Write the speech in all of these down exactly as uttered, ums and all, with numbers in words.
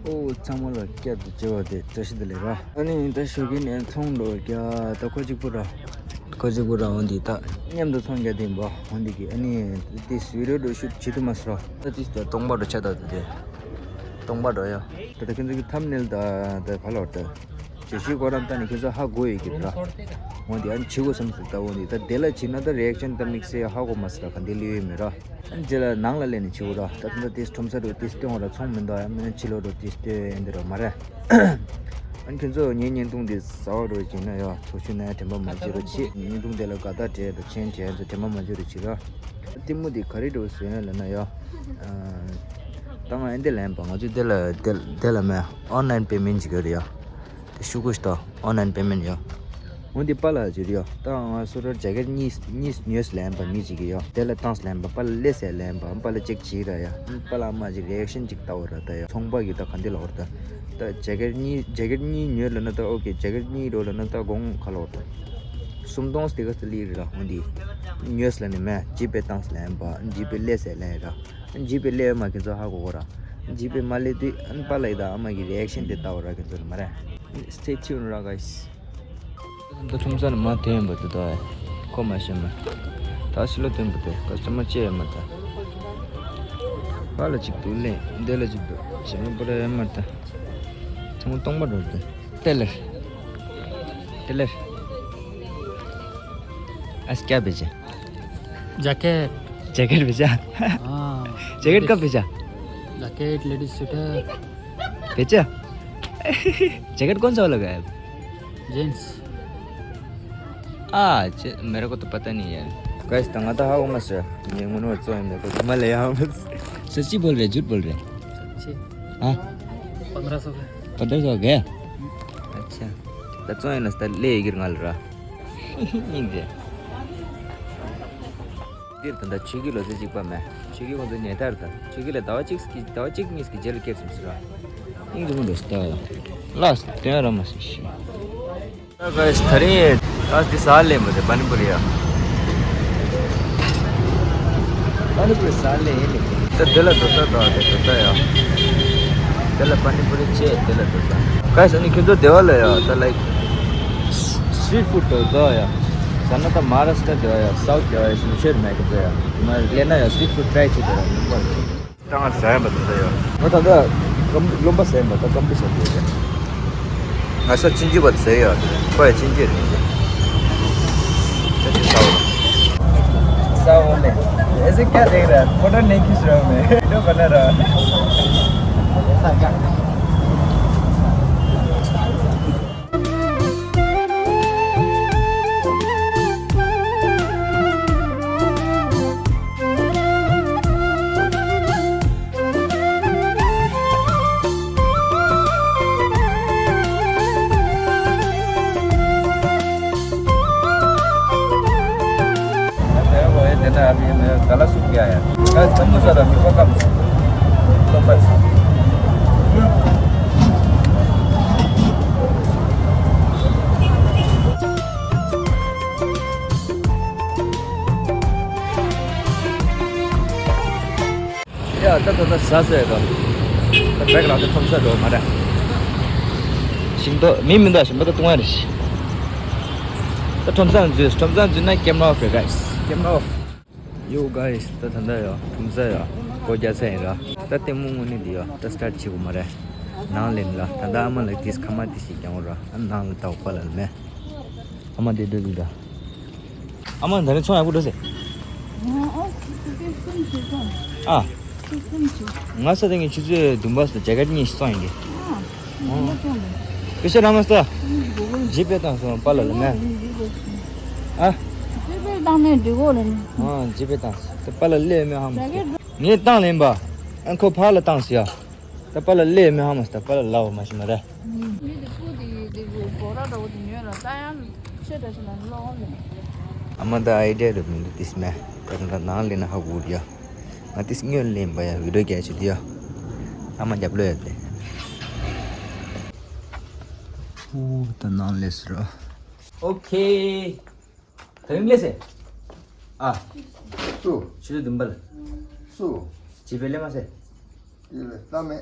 ཨོ་ཚང་མ་ལ་བསྐྱར་དུ་མཇལ་བ་དེ་བཀྲ་ཤིས་བདེ་ལེགས་ར། ཨ་ནི་ད་ཞོགས་ཀས་ནས་ཚོང་འགྲོ་རྒྱ་ད་ཁོ་གཅིག་པུ་ར། ཁོ་གཅིག་པུ་ར། འོན་ཏེ་ད་མཉམ་དུ་ཚོང་རྒྱག་དེ་ཡིན་པ། འོན་ཏེ་གི་ཨ་ནི་དེ་བི་ཌི་ཡོ་འགྲོ་ཤུ་ཊི་བྱེད་ཐུབ་མ་སོང་ར། ད་དེ་ད་སྟོང་པ་འགྲོ་ཆ་ད་དེ་སྟོང་པ་འགྲོ་ཡ། ད་ད་ཁྱེད་ཚོ་གི་ཐམ་ནེལ་ད་ད་ག་ལ་བར་ད། བྱེད་ཤུལ་ཁོ་རང་ལྟ་ནས་ཁྱེད་ཚོ་ཧ་གོ་ཡོད་ཀྱི་རེད་ར། འོན་ཏེ་ཨ་ནི་བྱེད་དགོས་བསམ་སོང་ད། འོན་ཏེ་ད་དེ་ལ་བྱེད་ན་ད་རི་ཨེག་ཤན་ད་དམིགས་བསལ་ཧ་གོ་མ་སོང་ར། ག་འདི་ལོས་ཡོད་མེད་ར། ཨ་ནི་རྗེས་ལ་ནང་ལ་སླེབས་ནས་བྱེད་དགོས་ར། ད་ད་ད་དེ་ཁྲོམ་ས་འགྲོ་དེ་སྟོན་འོང་ར། ཚོང་མི་འདུག་ཡ། མིན་ན་ཕྱི་ལོགས་འགྲོ་དེ་སྟོན་ཡ་འདི་ར་མ་རེད། ཨ་ནི་ཁྱེད་ཚོ་ངའི་བརྙན་ཐུང་འདི་གཟབ་པ་འགྲོ་བྱས་ན་ཡ། ཚོགས་ཞུགས་གནང་ཡ་དྲན་པ་མ་བརྗེད་རོགས་བྱེད། བརྙན་ཐུང་དེ་ལ་དགའ་རྟགས་སྤྲད་དང་མཆན་སྤྲད་ཚོ་དྲན་པ་མ་བརྗེད་རོགས་བྱེད་ར། གཏི་མུག་འདི་ག་རེ་འགྲོ་ཟེར་ན་ལབ་ན་ཡ། ཨ་ད་ང་ཨེ་འདི་ལན་པ་ང་ཚོས་འདི་ལ་འདི་འདི་ལ་མེད། ཨོན་ལན་པེ་མེན་ཊི་བྱེད་ཀྱི་ཡོད་རེད་ཡ། དེ་ཤུ་གུ་ཤི་ཏོ་ཨོན་ལན་པེ་མེན་ཊི་ཡ། འོན་ཏེ་པཱ་ལགས་ཟེར་ཡ། ད་ང་སོ་སོར་ཇེ་ཀེཊ་གཉིས་གཉིས་ཉོས་ལན་པ་མི་གཅིག་གིས་ཡ། དེ་ལ་བཏང་ལན་པ། པཱ་ལགས་སླེབས་ལན་པ། པཱ་ལགས་ཅེག་བྱེད་ར་ཡ། པཱ་ལགས་ཨ་མ་ཅིག་རི་ཨེག་ཤན་ཅིག་ལྟ་བ་ར། ད་ཡ་ཚོང་པ་གིས་ད་ག་འདི་ལབ་པ་རེད་ད། ད་ཇེ་ཀེཊ་གཉིས་ཇེ་ཀེཊ་གཉིས་ཉོས་ལབ་ན་ད་ཨོ་ཀེ། ཇེ་ཀེཊ་གཉིས་འགྲོ་ལབ་ན་ད་དགོངས་ཁ་ལོ་ད། སུམ་སྟོང་སྟེ་ག་སྟེ་ལི་རེད་ར། འོན་ཏེ་ཉོས་ལབ་ནི་མེད། ཇི་པེ་བཏང་ལན་པ། ཇི་པེ་སླེབས་ལན་ར། ཇི་པེ་སླེབས་མ་ཁྱེད་ཚོ་ཧ་གོ་གོ་ར། ཇི་པེ་མ་སླེབས་དུས་ཨ་ནི་པཱ་ལགས་དང་ཨ་མ་གི་རི་ཨེག་ཤན་དེ་ལྟ་བ་ར། ཁྱེད་ཚོ་ལ་མ་རེད། Stay tuned ར་guys། ད་ཁྲོམ་ས་ནི་མ་ཐོན་པ་དེ་དག་ཁོ་མ་ཤེས་མ། ད་ཕྱི་ལོགས་ཐོན་པ་དེ་ག་ཚོད་མ་བཅད་ཡོད་མ་ད། པཱ་ལགས་གཅིག་འདུག་ལན་འདི་ལ་གཅིག་འདུག་ཞེ་ང་པོ་ར་ཡོད་མ་ད། ཚང་མ་སྟོང་པ་འགྲོ་དེ། Taylor. Taylor. आज क्या बेचा? जैकेट। जैकेट बेचा? हाँ। जैकेट कब बेचा? Jacket, ladies sweater. बेचा? जैकेट कौन सा वाला है? जेंट्स। आ, चे-, मेरे को तो पता नहीं है। गाइस, तंगा तो हाउ मस है। ये मुनो चो है, मेरे को तुम्हारे यहाँ मस। सच्ची बोल रहे, झूठ बोल रहे? सच्ची। हाँ? पन्द्रह सौ का। पन्द्रह सौ का गया? अच्छा। ད་བཙོང་ཡིན་ན་ད་ལས་ཡི་གེར་ང་ལ་ར། སྙིང་རྗེ། འདིར་ད་ལྟ་ཆོས་སྐྱིད་ལོ་ཚོད་གཅིག་པ་མེད། ཆོས་སྐྱིད་ཁོང་ཚོ་ཉལ་ཐར་དང་ཆོས་སྐྱིད་ལ་ཟླ་བ་གཅིག་གི་ཟླ་བ་གཅིག་གཉིས་ཀྱི་རྗེས་ལ་སྐྱེལ་ཚུམ་ཟེར་ར། སྙིང་རྗེ་མོ་འདུག་ཟེར་ལྟ་བ་ལ། ལགས་སོ་དོན་ར་མ་ཟེར་ཤི། ད་ག་ས་ད་རིང་ད་འདི་ཟ་ལེ་མ་དེ་པ་ནི་པུ་རི་ཡ། པ་ནི་པུ་རི་ཟ་ལེ་ཡིན་ནི། ད་དེ་ལ་དོ་ས་དང་དེ་དོ་ས་ཡ། དེ་ལ་པ་ནི་པུ་རི་བྱས་དེ་ལ་དོ་ས། ག་ས་ནི་ཁྱོད་ཚོ་སྡེ་བ་ལ་ཡ་ད་ལའིཀ་སི་ཊི་རི་ཊི་ཕུ་ཌི་དོ་ས་ཡ། ཟ་ན་ད་མ་ཧཱ་རཱ་སི་ཊ་སྡེ་བ་ཡ། སའུ་ཐི་སྡེ་བ་ཡ་ཞིམ་ཤོས་མེད་ཁྱོད་ཚོ་ཡ། དེ་མ་ལེ་ན་ཡ་སི་ཊི་རི་ཊི་ཕུ་ཌི་ཊི་རའི་བྱེད་དེ་ར་མི་པར། ད་ང་ཟ་ཡ་མ་ད་ཟ་ཡ། ང་ད་ལྟ་ཀམ་རློན་པ་ཟ་ཡ་མ་ད་ཀམ་པི་ཟ་དགོས་རེད། ང་ས་ཅིན་ཅི་བ་ཟ་ཡ། ཁོ་ཡ་ཅིན་ཅི་རེད། ཅིན་ཅི་ཟ་བ། ཟ་བ་ལེ། ऐसे क्या देख रहा है? फोटो नहीं खींच रहा हूँ मैं। वीडियो बना रहा हूँ। तेरे को ये देना, अभी मैं गला सूख गया है। मैं समोसा था, मेरे को कम। तो बस। ཡ་ད་ད་ད་ཟ་ཟ་ཡ་ད། ད་བེག་རང་དེ་ཁྲོམ་ས་འགྲོ་མ་རེད། ཞིང་ཏོག་མི་མི་འདུག་ཞིང་པ་ད་བཏུང་ཡ་རེད། ད་ཁྲོམ་ས་འཛུལ་ཁྲོམ་ས་འཛུལ་ན་ཀེམ་ར་ཨོཕ་རེད་གཱིས། ཀེམ་ར་ཨོཕ། ཡོ་གཱིས་ད་ད་ད་ཡ་ཁྲོམ་ས་ཡ་སྒོ་རྒྱག་ས་ཡིན་ར། ད་ལྟད་མོ་དངོས་གནས་འདི་ཡ་ད་སི་ཊར་ཊི་བྱེད་དགོས་མ་རེད། ནང་ལེན་ལ་ད་ད་ཨ་མ་ལ་ཏིས་ཁ་མ་ཏིས་ཤིག་ཀྱང་འོ་ར། ཨ་ནང་ལ་ད་འོ་པ་ལ་མེད། ཨ་མ་དེ་འདྲ་འདུག་ད། ཨ་མ་ད་རེ་ཚོང་ཡག་པོ་འགྲོ་ཟེར། ཨ་ཨ་ཁྱི་ཚོས་གསུམ་ཞིག་ཚོང་། ཨ། ཁྱི་ཚོས་གསུམ་ཞིག་ང་ས་དེ་ངས་ཁྱི་ཚོས་བདུན་པ་སོ་ཇེ་ཀེཊ་གཉིས་ཤིག་ཚོང་ཡིན་གི། ཨ། ཡིན་པ་ཚོང་དང་། པེ་ཤ་ར་མ་སྟ། ཨ་ཇི་པེ་བཏང་སོང་པཱ་ལགས་ལ་མེད། ཨ། ཇི་པེ་བཏང་ནས་འགྲིག་གོ་ལ་ནི། ཨ་ཇི་པེ་བཏང་། ད་པཱ་ལགས་སླེབས་མེད་ཧ་མ་སྟ། ངས་བཏང་ལེན་པ། ཨ་ཁོ་ཕར་ལ་བཏང་ཟེར་ཡ། ད་པཱ་ལགས་སླེབས་མེད་ཧ་མ་སྟ། པཱ་ལགས་ལབ་པ་མ་ཤེས་མ་རེད། མི་དེ་སྤུ་དེ་དེ་གི་སྒོ་ར་འདྲ་བོ་དེ་ཉོས་ལ་ལྟ་ཡང་ཆེ་འདྲ་ཞིག་ལ་ལོག་ལེ། ཨ་མ་ད་ཨའི་ཌི་ཡ་རེད་མི་འདུག་ཏིས་མེད། ད་ད་ནང་ལེན་ན་ཧ་གོ་རེད་ཡ། ང་ཏིས་སྔོན་ལེན་པ་ཡ་བི་ཌིའོ་རྒྱག་ཆེད་དུ་ཡ། ཨ་མ་རྒྱབ་ལོས་ཡ་དེ། ཨུ་ད་ནང་ལེན་སི་ར། ཨོ་ཁེ། ད་ཡོང་ལེ་སེ། ཨ། སུ། ཆུ་ཚོད་བདུན་པ་ལ། སུ། ཇི་པེ་ལེ་མ་སེ། ཡོད་ལེ་ལྟ་མེད།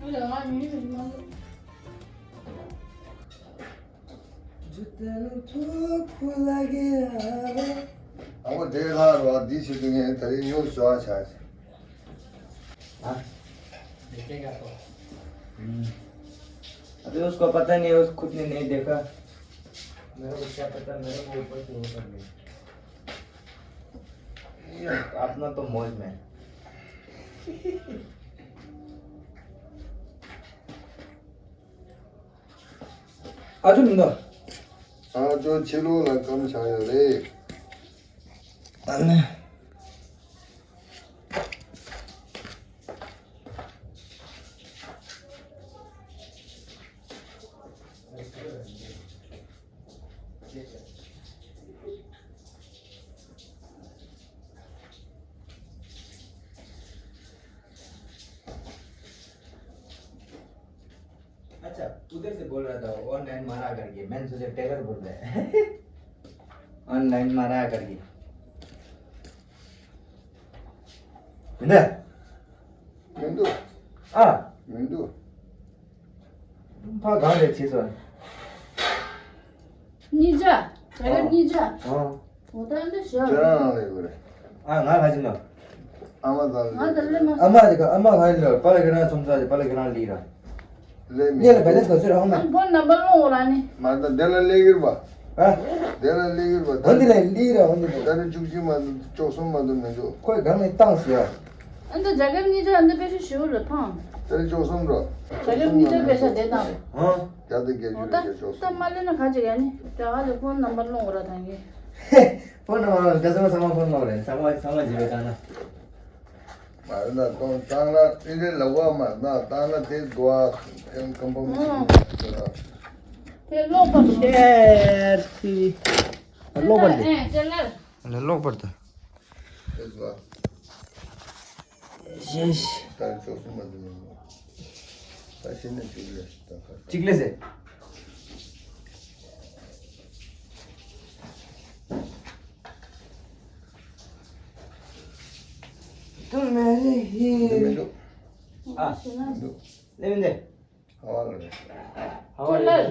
ཨ་མ་དེ་ལྷག་རོགས་འདི་བྱེད་དུས་ངས་ད་རིང་ཉོ་ཞོ་ཆ། हाँ। देखेगा तो। हम्म। अभी उसको पता नहीं है, उस खुद ने नहीं देखा। मेरे को क्या पता, मेरे को ऊपर से वो कर दिया। अपना तो मौज में। ཨ་ཅོ་མི་འདུག་ཨ་ཅོ་ཕྱི་ལོགས་ལ་སྐམ་བཞག་ཡོད་རེད། ཨ་ནི། अच्छा, उधर से बोल रहा था, ऑनलाइन मारा करके। मैंने सोचा टेलर बोल रहे हैं। ऑनलाइन मारा करके। མི་འདུག་མི་འདུག་ཨ། མི་འདུག་ཕ་གང་རེད་བྱས་སོང་། གཉིས་ཆ། ད་ག་གཉིས་ཆ། ཨ། འོ་ད་འདི་ཞོ། ཁྱེད་རང་རང་ལ་ཡོད་རེད། ཨ་ང་ལ་ཅི་ནོ། ཨ་མ་དང་ང་དང་ལེ་མ། ཨ་མ་དེ་ག་ཨ་མ་ང་ལ་པ་ལ་ཁྱེད་རང་ཚོང་ས་དེ་པ་ལ་ཁྱེད་རང་ལི་ར། ལེ་མི། ངེད་ལ་བེ་ལེན་སི་ག་ཚོད་ར་ཧོ་མ། ཨ་ཕོན་ནམ་བར་སློང་འོ་ར་ནི། མ་ད་དེ་ལ་ལེ་གིར་བ། ཨ། དེ་ལ་ལེ་གིར་བ། འོ་འདི་ལ་ལི་ར་འོ་འདི་ལ། ད་རེ་བཅུ་གཅིག་མ་འདུག་བཅུ་གསུམ་མ་འདུག་མི་འདུག་ཁོས་གང་ནས་བཏང་ཟེར་ཡ། ཨ་འདི་རྒྱ་གར་གཉིས་ཆ་ཨ་འདི་པེ་ཤ་ཞུ་ལ་ཐང་། ད་རེ་བཅུ་གསུམ་ར། རྒྱ་གར་གཉིས་ཆ་པེ་ཤ་དེ་དང་། ཧ། བརྒྱ་དང་བརྒྱད་ཅུ་ཨོ་ད་རེ་བཅུ་གསུམ། ད་མ་ལེན་ན་ག་ཅིག་ཡ་ནི། རྒྱ་གར་ལ་ཕོན་ནམ་བར་སློང་འོ་ར་ཐང་གི། ཕོན་ནམ་བར་སློང་འོ་ར་ཚང་མ་ཚང་མ་ཕོན་སློང་འོ་ར་ཚང་མ་ཚང་མ་བྱེད་པའི་ཐང་ན། མ་རེད་ན་གཏོང་བཏང་ལ་ཨིན་རེད་ལ་བ་མ་རེད་ན་བཏང་ལ་དེ་དུ་བ་ཨེམ་ཀམ་པོ་མི་ཤེས་ཀྱི་དེ་ལོག་པར་དུ། ཨེ་ལོག་པར་དུ། ཨེ་ལོག་པར་དུ། དེ་དུ་བ། ཞེས། ད་ཅོག་སུ་མ་དུ་མི་ད་ཤེས་ན་ཅིག་ལས་ད་ཁ་ཅིག་ལས་ཟེར། དུ་མེ་རེ་ཧི། འདི་མི་འདུག་ཨ། མི་འདུག་ལེ་མི་འདེ། ཧ་བ་ལ་རེད། ཧ་བ་ལ་རེད།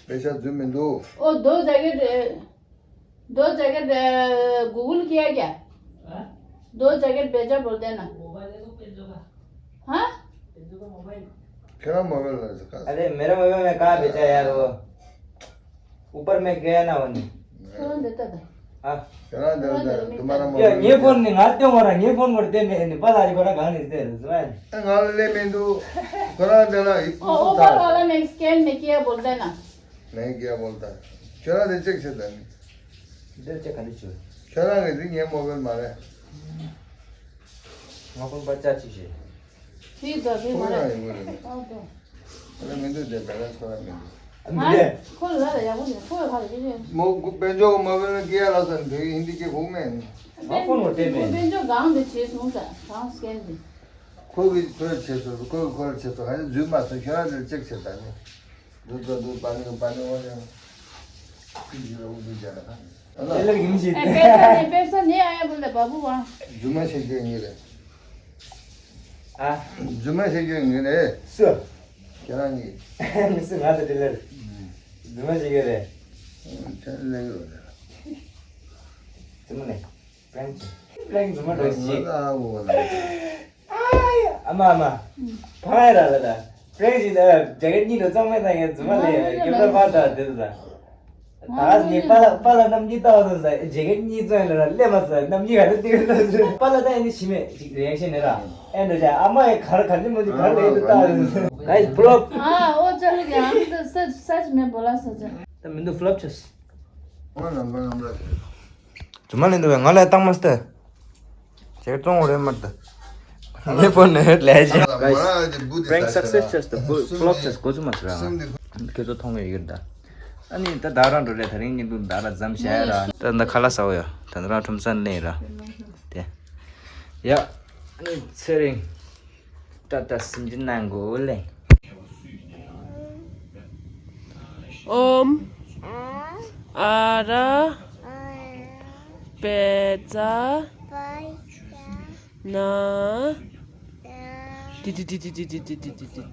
པེ་ཤ་རྫུན་མི་འདུག་ཨོ་दो जगह दे, दो जगह दे। गूगल किया क्या? दो जगह भेजा बोलते ना। हाँ? ཁྱེད་རང་མོ་བེལ་ལ་ཟེར་ག अरे मेरा मोबाइल में कहाँ बेचा यार वो। ऊपर में गया ना वो नहीं। ཁྱེད་རང་འདི་ལྟ་དང་། ཨ། ཁྱེད་རང་འདི་ལྟ་དུ་མ་ར་མོ་ཡ་ངའི་ཕོན་ནི་ང་སྟོན་བ་ར་ངའི་ཕོན་བར་བལྟས་མེད་ནི་པ་ལ་རི་བ་ར་གང་ནས་བལྟས་རེད་ཟེར་བ་ཡ། ཨ་ང་ལ་ལས་མི་འདུག་ཁྱེད་རང་འདི་ལ་ཡིག ओ ऊपर वाला में स्कैन में किया बोलते ना। नहीं किया बोलता। ཁྱེད་རང་འདི་ཅེག་བྱེད་དང་། འདི་ཅེག་ག་འདི་བྱོས། ཁྱེད་རང་གི་འདི་ངའི་མོ་བེལ་མ་རེད། ང་ཕོན་པ་ཅག་ཅིག་བྱེད། ཁྱི་དང་ཁྱི་མ་ཁོ་རང་རེད། ཡིན་དགོས་རེད། ཨ་ཏོ། ཁོ་རང་མི་འདུག་དེ་བེ་ལན་ཁོ་རང་མི་འདུག་མི་འདུག་ཁོ་ལ་ལ་ཡག་པོ་མེད། ཁོ་ལ་ལ་ཡག་པོ་མེད། མོ་དཔལ་འབྱོར་མ་བེ་ལ་སྐྱེ་ཡ་ལ་སོགས་བོད་ཡིག་ཧིན་དི་སྐད་ཁུག་མེད། ཨ་ཁོ་ནོར་བལྟས་མེད། དཔལ་འབྱོར་གང་དུ་བྱས་སོང་ཟེར་གང་སྐད་འདི། ཁོ་གིས་ཁོ་ལ་བྱས་སོང་། ཁོ་གིས་ཁོ་ལ་བྱས་སོང་། ཧ་ཅང་རྫུན་མ་སོང་། ཁྱོད་རང་ལ་ཅེག་བྱེད་ད་ནི། འདུག་འདུག་འདུག་པ་ནི་པ་ནི་འོ་ཡང་། ཁོ་ཡིན་ལ་འུ་འདུག་རྒྱ་ལ་ཁ། དེ་ལ་ཡིན་ཞིག་ཨེ་དཔེ་ས་ནས་དཔེ་ས་ནས་ཨ་ཡ་བུ་ལ་བ་བུ་བ། རྫུན་མ་བཤད་རྒྱུ་ཡིན་རེད། ཨ། རྫུན་མ་བཤད་རྒྱུ་ཡིན་རེད། སུ། ཁྱེད་རང་གཉིས། མི་སུ་ང་དང་འབྲེལ་ལེར། རྫུན་མ་བཤད་རྒྱུ་རེད། ཁྱེད་རང་ལས་ཡོད་རེད། རྫུན་མ་ནས། པྲེང་ཅི། པྲེང་རྫུན་མ་འགྲོ་ཞིག་ང་ཨ་འོ་ན། ཨ་མ་ཨ་མ། ཕ་ཡ་ར་ལ་ད། པྲེང་ཞིག་ད་རྒྱ་གར་གཉིས་འགྲོ་གཙང་མའི་ད་ངས་རྫུན་མ་ལས་ཡོད་རེད་ཀེ་པ་པ་ད་དེ་ད། ད་ངས་པ་ལ་པ་ལ་རྣམ་གཉིས་ལྟ་བ་ད་རྒྱ་གར་གཉིས་ཙང་ལ་ར་སླེབས་མ་ཟ་རྣམ་གཉིས་ག་རེ་དེ་ད་པ་ལ་ད་ཡིན་ནི་ཤི་མེད་ཅིག་རེ་ཨེག་ཤན་ནི་ར་ཨེ་འགྲོ་ཅག་ཨ་མ་ཡི་ག་ར་ག་ཅི་མོ་ཅིག་ག་རེ་ལས་ཡོད་ད། གའི་ཕུལ་ལོབ། ཨ་ཨོ་ཅག་ལ་ག་ཨང་ད་ས་ས་ཅི་མེད་པོ་ལ་ས་ཅག་ད་མི་འདུག་ཕུལ་ལོབ་ཆོས། ང་ལ་ང་ལ་ང་ལ། རྫུན་མ་ལེན་འདུག་བས་ང་ལ་བཏང་མ་སྟེ། ཇེ་ཀེ་ཊི་བཙོང་དགོས་རེད་མ་རེད། ལེ་ཕོ་ནེ་ལེ་ཇེ། Guys, prank success བྱས་ཏེ་ཕུ་ཕུ་ལོབ་བྱས་འགོ་ཚུགས་མ་ཟེར་ར། ཁྱོད་ཚོ་མཐོང་གི་ཡོད་ད། ཨ་ནི་ད་ད་རང་འགྲོ་རེད་ད་རིང་ཉིན་དུ་ད་ར་འཛམ་ཞལ་ར། ད་ད་ཁ་ལག་ཟ་བ་ཡོད་ད་ད་རང་ཁྲོམ་ས་ནས་ར། དེ། ཡ། ཨ་ནི་ཚེ་རིང་། ད་ད་སིམ་ཇི་ནང་གོ་ལེ། ཨོམ། ཨ་ར། པེ་ཙ། ན། ཏི་ཏི་ཏི།